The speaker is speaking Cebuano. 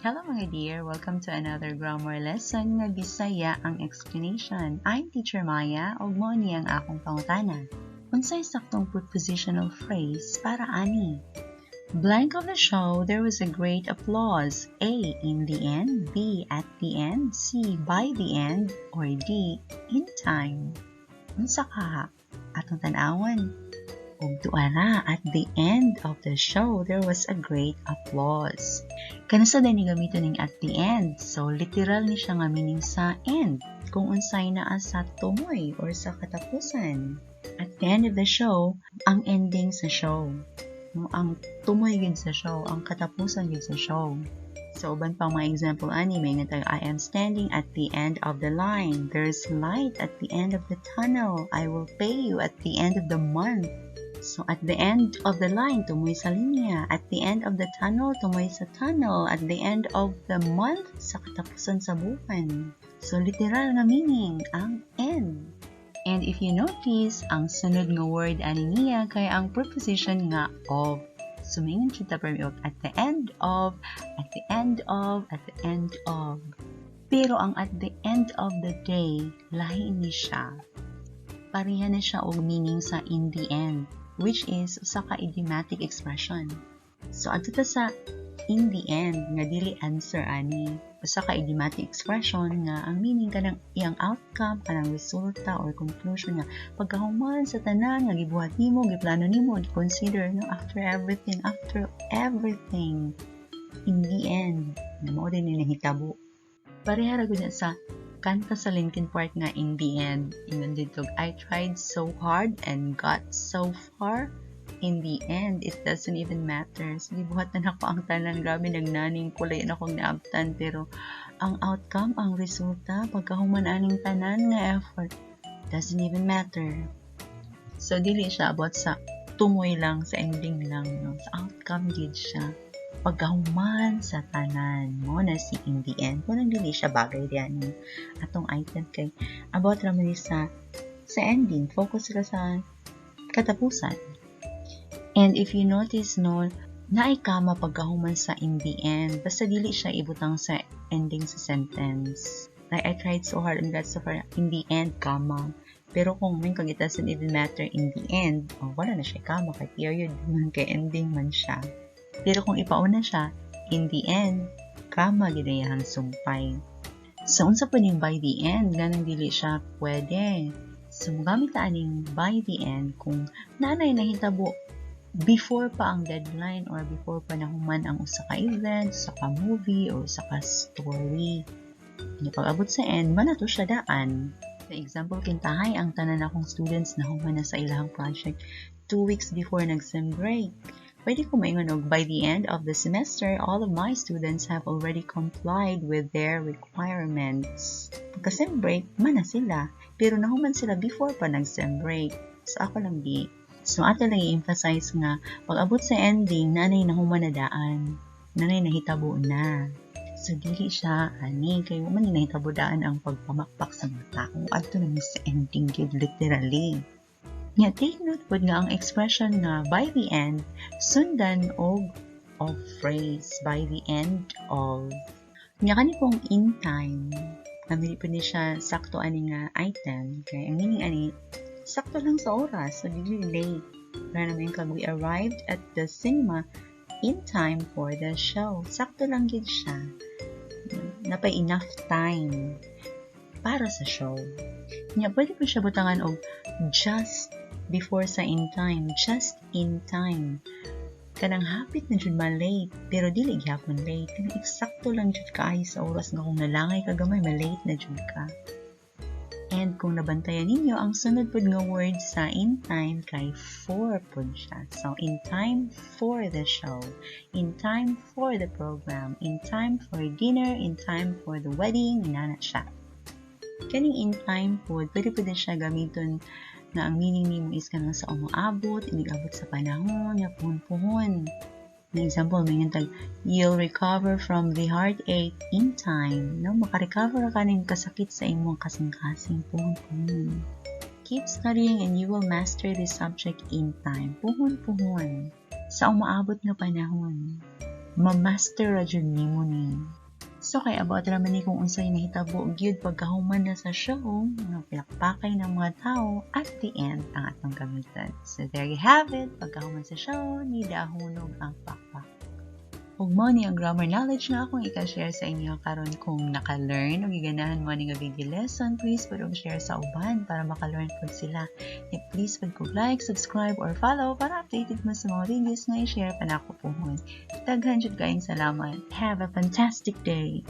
Hello, mga dear! Welcome to another grammar lesson nga Bisaya ang explanation. I'm Teacher Maya ug mao ni ang akong pangutana. Unsay saktong prepositional phrase para ani? Blank of the show, there was a great applause. A. In the end. B. At the end. C. By the end. Or D. In time. Unsa ka? Atong tan-awon. Ug tuara, at the end of the show, there was a great applause. Kanus-a ni gamiton ning "at the end"? So, literal ni siya nga meaning sa end. Kung unsay naa sa tumoy or sa katapusan. At the end of the show, ang ending sa show. No, ang tumoy gid sa show, ang katapusan gid sa show. So, uban pang mga example ani, may nga, "I am standing at the end of the line." There's light at the end of the tunnel. I will pay you at the end of the month. So, at the end of the line, tumoy sa linya. At the end of the tunnel, tumoy sa tunnel. At the end of the month, sa katapusan sa buwan. So, literal nga meaning, ang "end." And if you notice, ang sunod nga word ani niya kay ang preposition nga "of." So, maingon kita permi og at the end of, at the end of, at the end of. Pero ang "at the end of the day," lahi ni siya. Pareha na siya og meaning sa "in the end," which is usa ka idiomatic expression. So adto ta sa "in the end" nga dili answer ani. Usa ka idiomatic expression nga ang meaning kanang iyang outcome, kanang resulta or conclusion nga pagkahuman sa tanan nga gibuhat nimo, giplano nimo, consider, no, after everything, in the end, na mao din ni nahitabo. Pareha ra gud na sa kanta sa Linkin Park nga "In the End." Ingon dito, "I tried so hard and got so far. In the end, it doesn't even matter." So, gibuhat na nako ang tanan. Grabe, nagnaning kulay na akong naabtan. Pero, ang outcome, ang resulta, pagkahuman aning tanan nga effort, doesn't even matter. So, dili siya about sa tumoy lang, sa ending lang. No? Sa outcome gid siya. Pagkahuman sa tanan mao na si "in the end." Kung dili siya bagay diyan atong item kay about ra man sa ending, focus ra sa katapusan. And if you notice, no, naay comma pagkahuman sa "in the end." Basta dili siya ibutang sa ending sa sentence. Like, "I tried so hard and got so far. In the end, comma." Pero kung may kag "it doesn't even matter in the end," oh, wala na siya comma kay period man kay ending man siya. Pero kung ipauna siya, "in the end," comma gid iyang sumpay. So unsa pa ning "by the end" nganong dili siya pwede? So mogamit ta aning "by the end" kung naanay nahitabo before pa ang deadline or before pa nahuman ang usa ka event, usa ka movie, or usa ka story. Nya pag-abot sa end, man to siya daan. Sa example, kintahay ang tanan akong students nahuman na sa ilahang project 2 weeks before nag-sem break. Pwede ko maingon og "By the end of the semester, all of my students have already complied with their requirements." Pagka-sem break, man na sila. Pero nahuman sila before pa nag-sem break. So ako lang di. So ato lang i-emphasize nga pag abot sa ending, nanay nahuman na daan. Nanay nahitabo na. So dili siya ani kay wa man ni nahitabo daan ang pagpamakpak sa mga tao. Adto na mi sa ending gyud literally. Nya take note pod nga ang expression nga "by the end" sundan og "of" phrase, "by the end of." Nya kani pong "in time," kami po ni siya sakto ani nga item kay ang meaning ani sakto lang sa oras, so dili late. Para naman kag "We arrived at the cinema in time for the show." Sakto lang gid siya. Napay enough time para sa show. Nya pwede po siya butangan og "just" before sa "in time," "just in time." Kanang hapit na jud ma-late, pero dili gyapon late. Kanang eksakto lang jud kaayo sa oras nga kung nalangay ka gamay, ma-late na jud ka. And kung nabantayan ninyo, ang sunod pud nga word sa "in time" kay "for" pud siya. So, in time for the show, in time for the program, in time for dinner, in time for the wedding, inana siya. Kaning "in time" pud, pwede pud din siya gamiton nga ang meaning nimo is kanang sa umaabot, inig-abot sa panahon, nga puhon-puhon. Na example, may tag, "You'll recover from the heartache in time." No, makarecover ka ning kasakit sa imong kasing-kasing puhon-puhon. "Keep studying and you will master the subject in time." Puhon-puhon. Sa umaabot nga panahon. Ma-master ra jud nimo ni. So kay about ra man ni kung unsay nahitabo gyud pagkahuman na sa show, nga pilakpakay ng mga tao at the end ang atong gamiton. So there you have it. Pagkahuman sa show, nidahunog ang pakpak. Ug mao ni ang grammar knowledge nga akong ika-share sa inyo karon. Kung naka-learn o giganahan mo ani nga video lesson, please pud og share sa uban para maka-learn pud sila. And please pud kog like, subscribe or follow para updated mo sa mga videos nga i-share pa nako puhon. Daghan jud kayong salamat. Have a fantastic day.